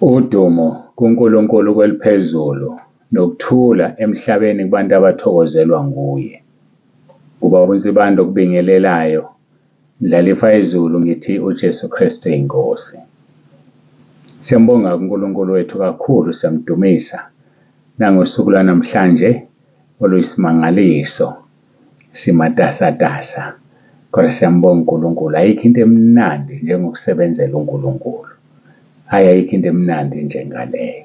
Udumo kuNkulunkulu kweliphezulu nokuthula emhlabeni kubantu abathokozelwa nguye. Ubaba uNsibande okubingelelayo, Ndlalifa yezulu ngithi uJesu Kristu inkosi. Siyambonga uNkulunkulu wethu kakhulu, siyamdumisa nangosuku lwanamhlanje oluyisimangaliso, simatasatasa. Kodwa siyambonga uNkulunkulu, ayikho into emnandi njengokusebenzela uNkulunkulu. Hhayi, ayikho into emnandi njengaleyo.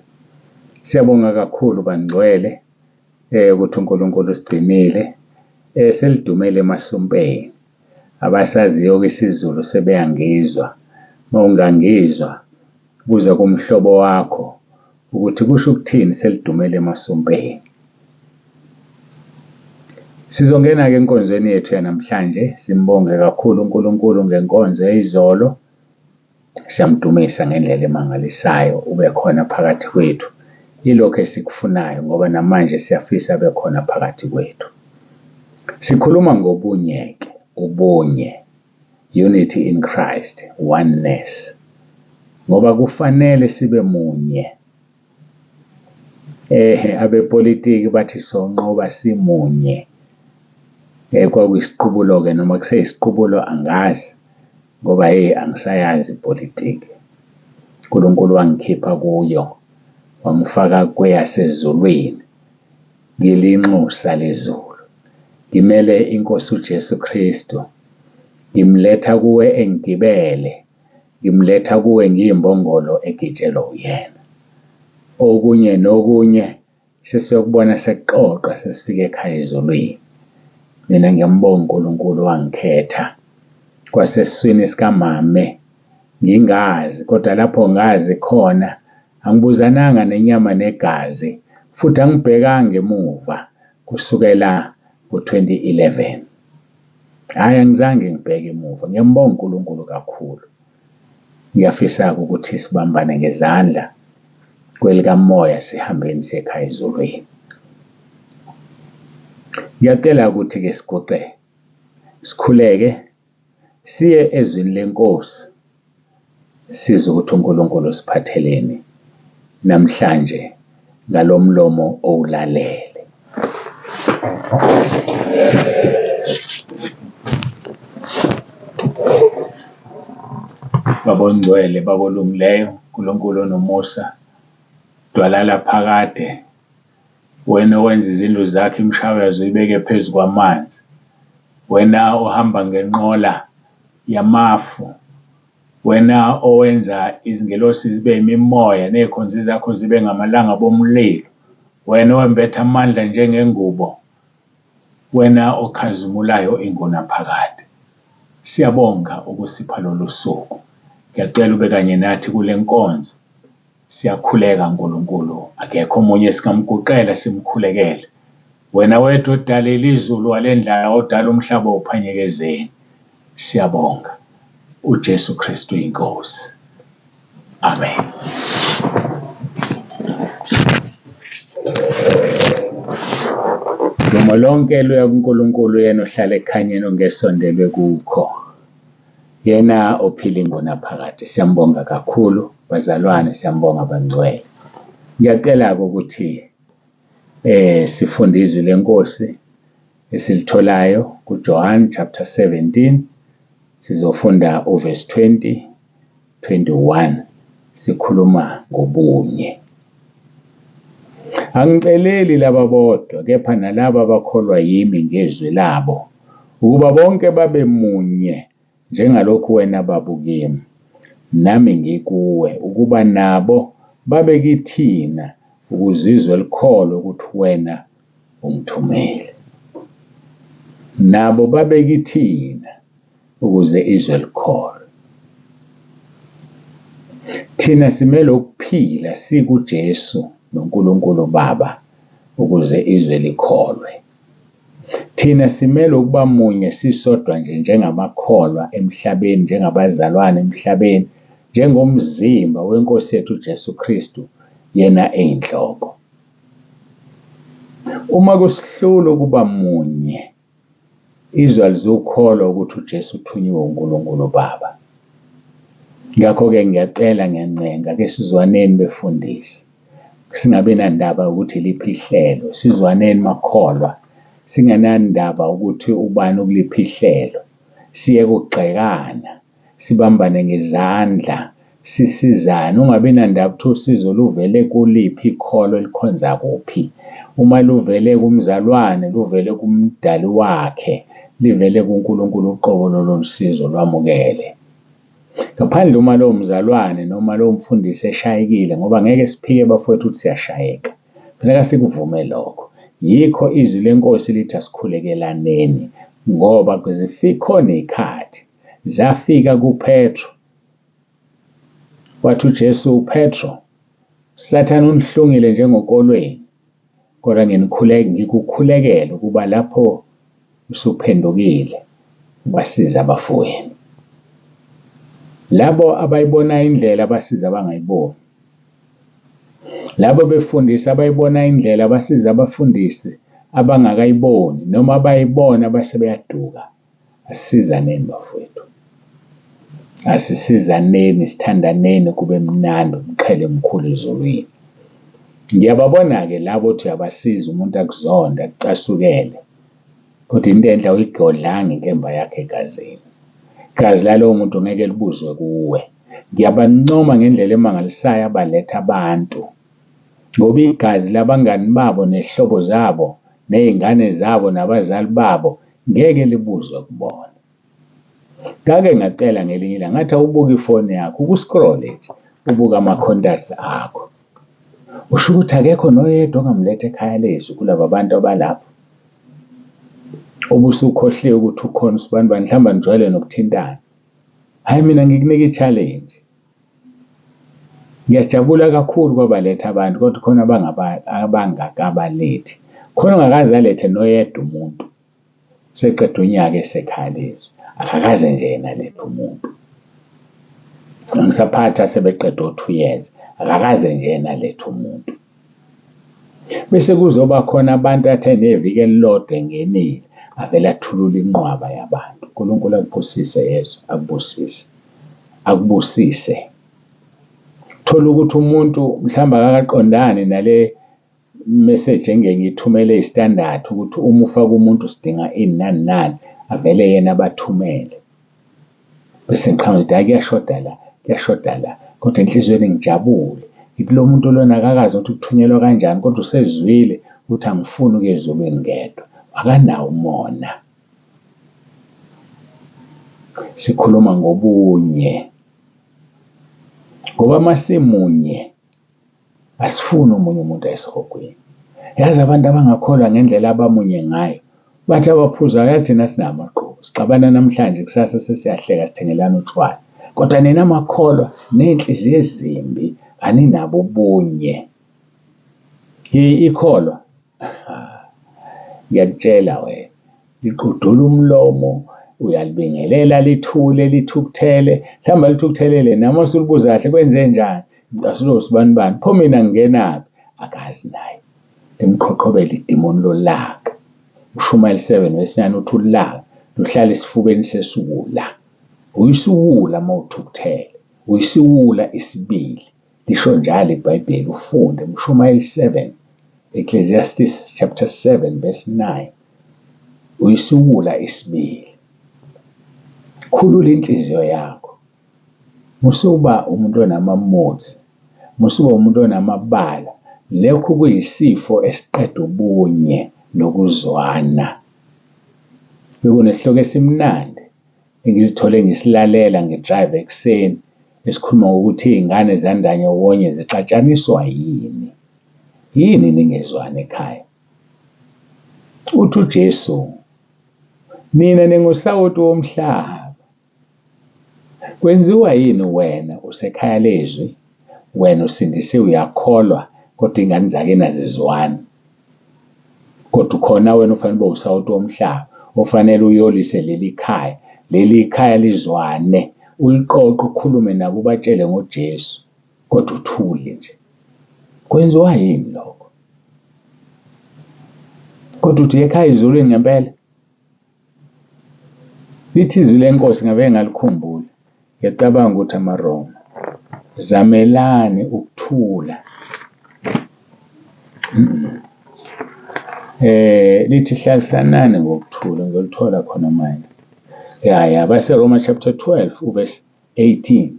Siyabonga kakhulu bangcwele ukuthi uNkulunkulu usigcinile selidumele emasompeni. Abasaziyo-ke isiZulu sebeyangizwa. Mawungangizwa buza kumhlobo wakho ukuthi kusho ukuthini selidumele emasompeni. Sizongena-ke enkonzweni yethu yanamhlanje, simbonge kakhulu uNkulunkulu ngenkonzo yayizolo. Siyamdumisa ngendlela emangalisayo, ube khona phakathi kwethu. Yilokho esikufunayo ngoba namanje siyafisa abe khona phakathi kwethu. Sikhuluma ngobunye-ke, ubunye, unity in Christ, oneness. Ngoba kufanele sibe munye. Abepolitiki bathi sonqoba simunye. Kwakuyisiqubulo-ke noma kuseyisiqubulo angazi ngoba hheyi angisayazi ipolitiki. uNkulunkulu wangikhipha kuyo, wangifaka kweyasezulwini. Ngilinxusa lezulu. Ngimele inkosi uJesu Kristu. Ngimletha kuwe engigibele. Ngimletha kuwe ngiyimbongolo egitshelwa uyena. Okunye nokunye sesiyokubona sekuxoxa sesifika ekhaya ezulwini. Mina ngiyambonga uNkulunkulu wangikhetha kwasesiswini sikamame ngingazi, kodwa lapho ngazi khona angibuzananga nenyama negazi futhi angibhekanga emuva kusukela ngo-2011. Hhayi, angizange ngibheke emuva. Ngiyambonga uNkulunkulu kakhulu. Ngiyafisa-ke ukuthi sibambane ngezandla kwelikamoya sihambeni siye ekhaya ezulwini. Ngiyacela ukuthi-ke siguqe, sikhuleke, siye ezwini lenkosi, sizwe ukuthi uNkulunkulu usiphatheleni namhlanje ngalomlomo owulalele. Baba ongcwele, Baba olungileyo, uNkulunkulu onomusa, dwala laphakade, wena owenza izindlu zakho imishakazo uyibeke phezu kwamanzi, wena ohamba ngenqola yamafu, wena owenza izingelosi zibe imimoya ney'khonzi zakho zibe ngamalanga bomlilo, wena owembetha amandla njengengubo, wena okhazimulayo ingunaphakade. Siyabonga ukusipha lolu suku. Ngiyacela ube kanye nathi kule nkonzo. Siyakhuleka uNkulunkulu, akekho omunye esingamguqela simkhulekele. Wena wedwa odalile izulu walendlala, odala umhlaba uphanyeke. Siyabonga. uJesu Kristu inkosi. Amen. Dumo lonke luya kuNkulunkulu yena ohlala ekukhanyeni ongesondelwe kukho. Yena ophila ingunaphakade. Siyambonga kakhulu bazalwane, siyambonga bangcwele. Ngiyacela-ke ukuthi sifunde izwi lenkosi esilitholayo kuJohn chapter 17, sizofunda uverse 20, 21, sikhuluma ngobunye. Angiceleli laba bodwa kepha nalaba abakholwa yimi ngezwi labo, ukuba bonke babe munye njengalokhu wena Baba ukimi, nami ngikuwe, ukuba nabo babe kithina, ukuze izwe likholwe ukuthi wena ungithumile. Nabo babe kithina, ukuze izwe likholwe. Thina simele ukuphila sikuJesu noNkulunkulu Baba ukuze izwe likholwe. Thina simele ukuba munye sisodwa nje njengamakholwa emhlabeni, njengabazalwane emhlabeni, njengomzimba wenkosi yethu uJesu Kristu, yena eyinhloko. Uma kusihlula ukuba munye, izwe alizukholwa ukuthi uJesu uthunyiwe uNkulunkulu Baba. Ngakho-ke ngiyacela ngiyancenga ake sizwaneni befundisi. Singabi nandaba ukuthi iliphi ihlelo, sizwaneni makholwa. Singenandaba ukuthi ubani ukuliphi ihlelo. Siyeke ukugxekana, sibambane ngezandla, sisizane. Ungabi nandaba ukuthi usizo luvele kuliphi ikholwa elikhonza kuphi. Uma luvele kumzalwane, luvele kuMdali wakhe, livele kuNkulunkulu uqobo lolo sizo lwamukele. Ngaphandle uma lowo mzalwane noma lowo mfundisi eshayekile ngoba ngeke siphike bafowethu ukuthi siyashayeka. Funeka sikuvume lokho. Yikho izwi lenkosi lithi asikhulekelaneni ngoba zikhona iy'khathi zafika kuPetro. Wathi uJesu, Petro, Sathane unihlungile njengokolweni, kodwa ngikukhulekela ukuba lapho usuphendukile ubasize abafowenu. Labo abayibonayo indlela basize abangayiboni. Labo befundisi abayibona indlela basize abafundisi abangakayiboni noma abayibona base beyaduka. Asisizaneni bafowethu. Asisizaneni, sithandaneni kube mnandi umqhele mkhulu ezulwini. Ngiyababona-ke labo othi uyabasiza umuntu akuzonde akucasukele. Kodwa into enhle awuyigodlanga inkemba yakho egazini. Igazi lalowo muntu ngeke libuzwe kuwe. Ngiyabancoma ngendlela emangalisayo abaletha abantu. Ngoba igazi labangani babo nezihlobo zabo ney'ngane zabo nabazali babo ngeke libuzwe kubona. Ngake ngacela ngelinye ilanga ngathi awubuke ifoni yakho uku-scroll-e nje ubuke ama-contacts akho. Usho ukuthi akekho noyedwa ongamletha ekhaya lezwi kulaba bantu abalapho. Ubusukhohliwe ukuthi ukhona usibanibani mhlawumbe anijwayele nokuthintana. Hhayi mina ngikunika i-challenge. Ngiyajabula kakhulu kwabaletha abantu kodwa khona abangakabalethi. Khona ongakaze alethe noyedwa umuntu. Useqeda unyaka esekhaya lezwi. Akakaze nje yena alethe umuntu. Angisaphathi asebeqeda o-2 years. Akakaze nje yena alethe umuntu. Bese kuzoba khona abantu athe neviki elilodwa engenile avele athulule inqwaba yabantu. uNkulunkulu akubusise yezwa, akubusise. Akubusise. Thola ukuthi umuntu mhlawumbe akakaqondani nale message engike ngiyithumele eyi-standard ukuthi uma ufaka umuntu sidinga ini nani nani, avele yena abathumele. Bese ngiqhamuka ngithi hhayi kuyashoda la, kuyashoda la. Kodwa enhliziyweni ngijabule. Ngithi lo muntu lona akakazi ukuthi kuthunyelwa kanjani kodwa usezwile ukuthi angifuni ukuya ezulwini ngedwa. Akanawo umona. Sikhuluma ngobunye. Ngoba uma simunye asifuni omunye umuntu esihogweni. Yazi abantu abangakholwa ngendlela abamunye ngayo. Bathi abaphuzayo yazi thina sinamagqubu. Sixabana namhlanje kusasa sesiyahleka sithengelana utshwala. Kodwa nina makholwa ney'nhliziyo ezimbi aninabo ubunye. Ikholwa ngiyakutshela wena liqudula umlomo uyalibingelela lithule lithukuthele mhlawumbe alithukuthelele nami usulibuza kahle kwenze njani ngicasulwe usibanibani pho mina ngingenaphi akazi naye limqhoqhobela idimoni lolaka ushumayeli 7 verse 9 uthi ulaka luhlala esifubeni sesiwula uyisiwula uma uthukuthele uyisiwula isibili Lisho njalo iBhayibheli ufunde Mshumayeli 7, Ecclesiastes chapter 7 verse 9. Uyisiwula isibili. Khulula inhliziyo yakho. Musuba umuntu onamamotsi, musuba umuntu onamabala. Lokhu kuyisifo esiqeda ubunye nokuzwana. Bekunesihloko esimnandi engizithole ngisilalela ngidrayiva ekuseni esikhuluma ngokuthi iy'ngane zandawonye zixatshaniswa yini. Yini ningezwani ekhaya? Uthi uJesu, nina ningusawoti womhlaba. Kwenziwa yini wena usekhaya lezwi, wena usindisiwe uyakholwa kodwa iy'ngane zakini azizwani? Kodwa ukhona wena ofanele ube usawoti womhlaba, ofanele uyolise leli khaya, leli khaya lizwane, uliqoqe ukhulume nabo ubatshele ngoJesu, kodwa uthule nje. Kwenziwa yini lokho? Kodwa uthi ekhaya ezulwini ngempela? Lithi izwi lenkosi ngabe ngalikhumbula. Ngiyacabanga ukuthi amaRoma. Zamelani ukuthula. Lithi hlalisanani ngokuthula, ngizolithola khona manje. Ya, ya, baseRoma chapter 12 uverse 18.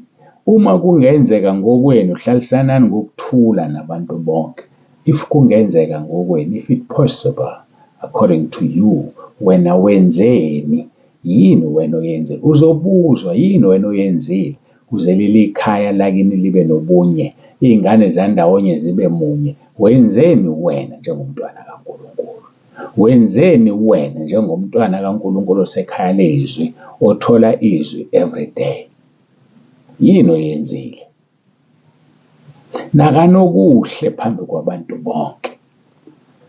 Uma kungenzeka ngokwenu hlalisanani ngokuthula nabantu bonke. If kungenzeka ngokwenu, if it possible according to you, wena wenzeni? Yini wena oyenzile? Uzobuzwa yini wena oyenzile kuze leli khaya lakini libe nobunye, iy'ngane zandawonye zibe munye. Wenzeni wena njengomntwana kaNkulunkulu? Wenzeni wena njengomntwana kaNkulunkulu osekhaya lezwi, othola izwi every day? Yini oyenzile? Nakanokuhle phambi kwabantu bonke.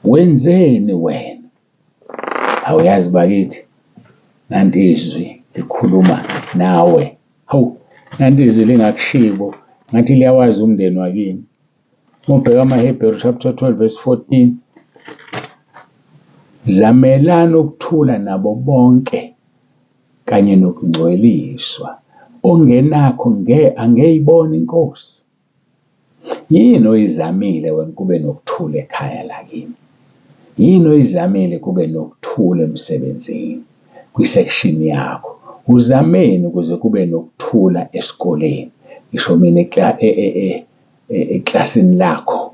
Wenzeni wena? Awuyazi bakithi, nanti izwi likhuluma nawe. Hawu, nanti izwi lingakushiyi bo, ngathi liyawazi umndeni wakini. Uma ubheka amaHebheru chapter 12 verse 14, zamelani ukuthula nabo bonke kanye nokungcweliswa, ongenakho angeyibona inkosi. Yini oyizamile wena kube nokuthula ekhaya lakini? Yini oyizamile kube nokuthula emsebenzini, kwi-section yakho? Uzameni ukuze kube nokuthula esikoleni? Ngisho mina eklasini lakho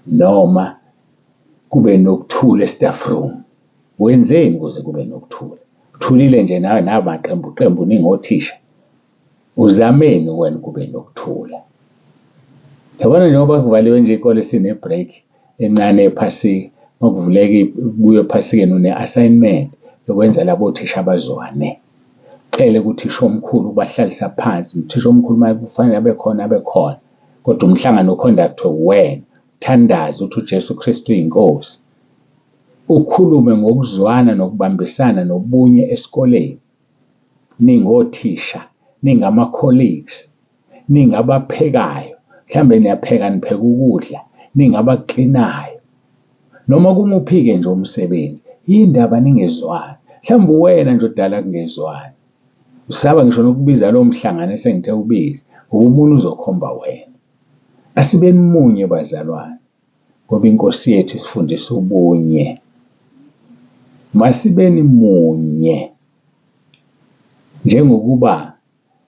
noma kube nokuthula e-staff room. Wenzeni ukuze kube nokuthula? Uthulile nje nawe namaqembu qembu ningothisha. Uzameni wena kube nokuthula? Yabona njengoba kuvaliwe nje iy'kole sine-break encane yephasika, uma kuvuleka kubuywa ephasikeni une-assignment yokwenza labo thisha bazwane. Cele kuthisha omkhulu ubahlalisa phansi, uthisha omkhulu uma kufanele abe khona abe khona, kodwa umhlangano u-conduct-we uwena. Uthandaze uthi uJesu Kristu uyinkosi. Ukhulume ngokuzwana nokubambisana nobunye esikoleni. Ningothisha, ningama-colleagues, ningabaphekayo, mhlambe niyapheka nipheka ukudla, ningabaklinayo. Noma kumuphi-ke nje umsebenzi, yindaba ningezwani? Mhlawumbe uwena nje odala kungezwani. Usaba ngisho nokubiza lowo mhlangano esengithe ubize, ngoba umuntu uzokhomba wena. Asibeni munye bazalwane, ngoba inkosi yethu isifundisa ubunye. Masibeni munye njengokuba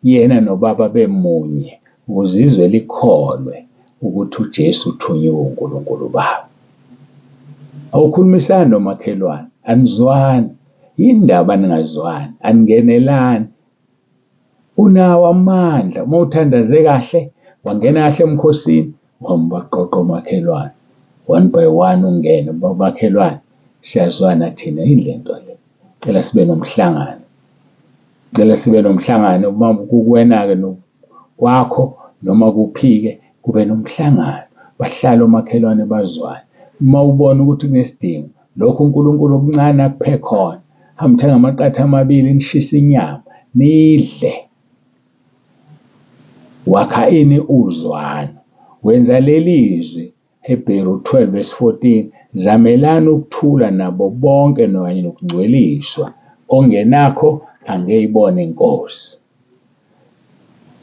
yena noBaba bemunye, ukuze izwe likholwe ukuthi uJesu uthunyiwe uNkulunkulu uBaba. Awukhulumisani nomakhelwane, anizwani. Yini ndaba ningazwani? Aningenelani. Unawo amandla, uma uthandaze kahle, wangena kahle emkhosini, wambaqoqa omakhelwane. One by one ungene, bomakhelwane siyazwana thina, yini le nto le? Cela sibe nomhlangano. Cela sibe nomhlangano uma kukuwena-ke kwakho noma kuphike kube nomhlangano. Bahlale omakhelwane bazwane. Uma ubona ukuthi kunesidingo, lokhu uNkulunkulu okuncane akuphe khona, hamba uthenga amaqatha amabili nishise inyama, nidle. Wakha ini? Uzwano. Wenza leli zwi, Hebheru 12 verse 14, zamelani ukuthula nabo bonke kanye nokungcweliswa, ongenakho angeyibona inkosi.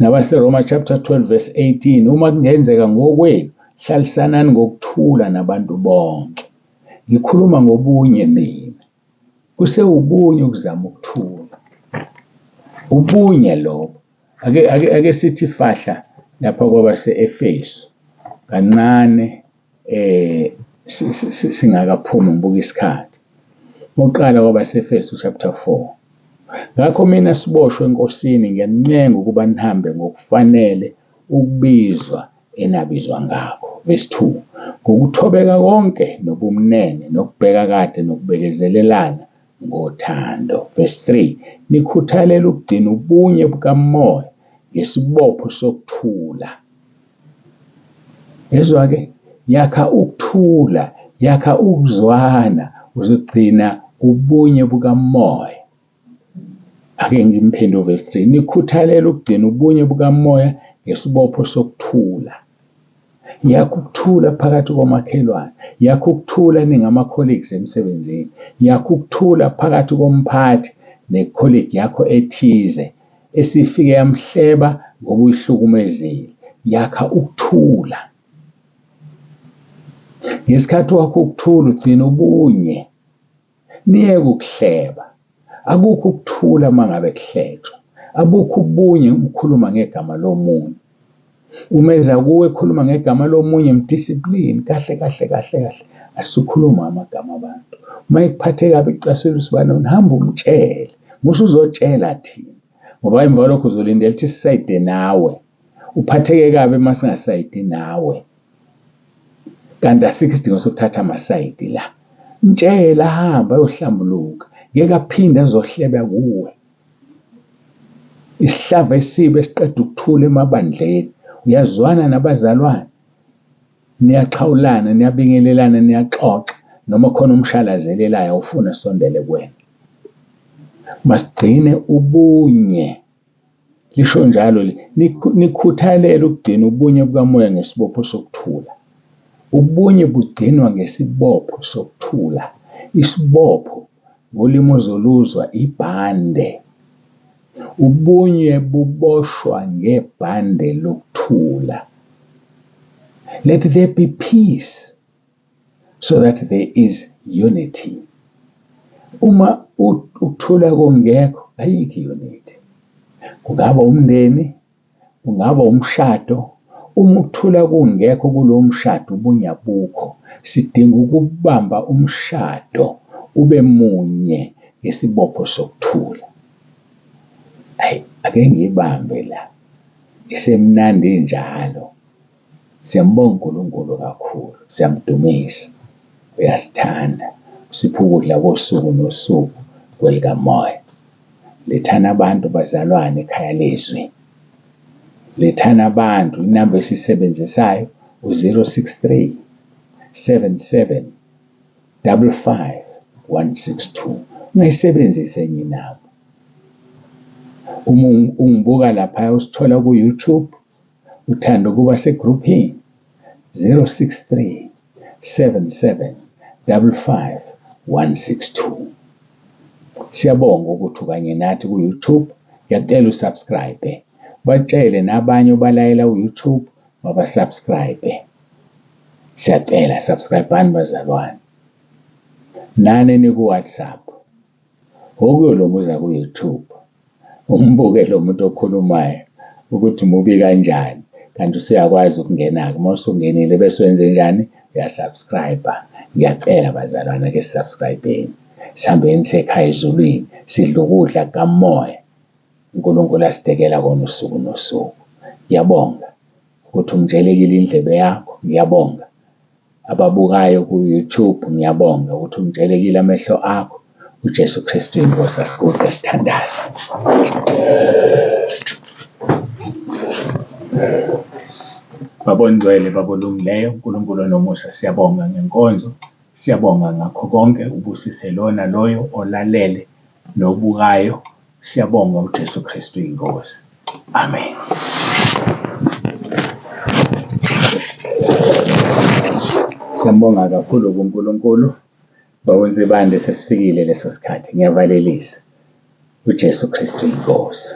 NabaseRoma chapter 12 verse 18, uma kungenzeka ngokwenu, hlalisanani ngokuthula nabantu bonke. Ngikhuluma ngobunye mina. Kusewubunye ukuzama ukuthula. Ubunye lobo. Ake sithi fahla lapha kwabase-Efesu kancane singakaphumi ngibuka isikhathi. Oqala kwabase-Efesu chapter 4. Ngakho mina siboshwe eNkosini ngiyanincenga ukuba nihambe ngokufanele ukubizwa enabizwa ngakho. Verse 2. Ngokuthobeka konke nobumnene nokubheka kade nokubekezelelana ngothando. Verse 3. Nikhuthalele ukugcina ubunye bukaMoya ngesibopho sokuthula. Yezwa-ke, yakha ukuthula, yakha ukuzwana, uzogcina ubunye bukaMoya. Ake ngimphinde uverse 3. Nikhuthalele ukugcina ubunye bukaMoya ngesibopho sokuthula. Yakha ukuthula phakathi komakhelwane, yakha ukuthula ningama-colleagues emsebenzini, yakha ukuthula phakathi komphathi ne-colleague yakho ethize. esifike yamhleba ngoba uyihlukumezile. Yakha ukuthula. Ngesikhathi wakho ukuthula ugcina ubunye. Niyeke ukuhleba. Akukho ukuthula uma ngabe kuhletshwa. Abukho ubunye ukukhuluma ngegama lomunye. Uma eza kuwe ekhuluma ngegama lomunye mdiscipline kahle kahle kahle kahle. Asukhuluma amagama abantu. Uma ekuphathe kabi ekucasula usibani hamba umtshele. Musa uzotshela thina. Ngoba emva kwalokho uzolindela ukuthi sisayide nawe. Uphatheke kabi uma singasayidi nawe. Kanti asikho isidingo sokuthatha amasayidi la. Mtshele ahambe ayohlambuluka. Ngeke aphinde azohleba kuwe. Isihlava esibi esiqeda ukuthula emabandleni. Uyazwana nabazalwane, niyaxhawulana, niyabingelelana, niyaxoxa noma khona umshalazelelayo awufuni asondele kuwena. Masigcine ubunye. Lisho njalo nikhuthalele ukugcina ubunye bukaMoya ngesibopho sokuthula. Ubunye bugcinwa ngesibopho sokuthula. Isibopho ngolimi ozoluzwa ibhande. Ubunye buboshwa ngebhande lokuthula. Let there be peace so that there is unity. Uma ukuthula kungekho ayikho i-unity. Kungaba umndeni, kungaba umshado. Uma ukuthula kungekho kulowo mshado ubunye abukho. Sidinga ukubamba umshado ube munye ngesibopho sokuthula. Ayi, ake ngiyibambe la, isemnandi injalo. Siyambonga uNkulunkulu kakhulu, siyamdumisa, uyasithanda, usipha ukudla kosuku nosuku kwelikamoya. Lethani abantu bazalwane ekhaya lezwi. Lethani abantu, inamba esiyisebenzisayo u-063 77 55 162. Ungayisebenzisi enye inamba. Uma ungibuka laphaya usithola ku-YouTube, uthanda ukuba segruphini 063 77 55 162. Siyabonga ukuthi ukanye nathi ku-YouTube. Ngiyacela usubscribe. Batshele nabanye obalayela u-YouTube mabasubscribe. Siyacela subscribe-ani bazalwane. Nani eniku-WhatsApp. Okuyolunguza ku-YouTube umbuke lo muntu okhulumayo ukuthi mubi kanjani kanti usuyakwazi ukungena-ke uma usungenile bese wenzenjani uyasubscribe. Ngiyacela bazalwane ake sisubscribe-eni sihambeni siye ekhaya ezulwini sidle ukudla kukamoya uNkulunkulu asidekela kona usuku nosuku. Ngiyabonga ukuthi ungitshelekile indlebe yakho, ngiyabonga ababukayo ku-YouTube, ngiyabonga ukuthi ungitshelekile amehlo akho. UJesu Kristu inkosi, asiguqe sithandaze. Baba ongcwele, Baba olungileyo, uNkulunkulu onomusa, siyabonga ngenkonzo, siyabonga ngakho konke, ubusise lona loyo olalele nobukayo. Siyabonga uJesu Kristu inkosi. Amen. Siyambonga kakhulu kuNkulunkulu. Baba uNsibande sesifikile leso sikhathi. Ngiyavalelisa. uJesu Kristu inkosi.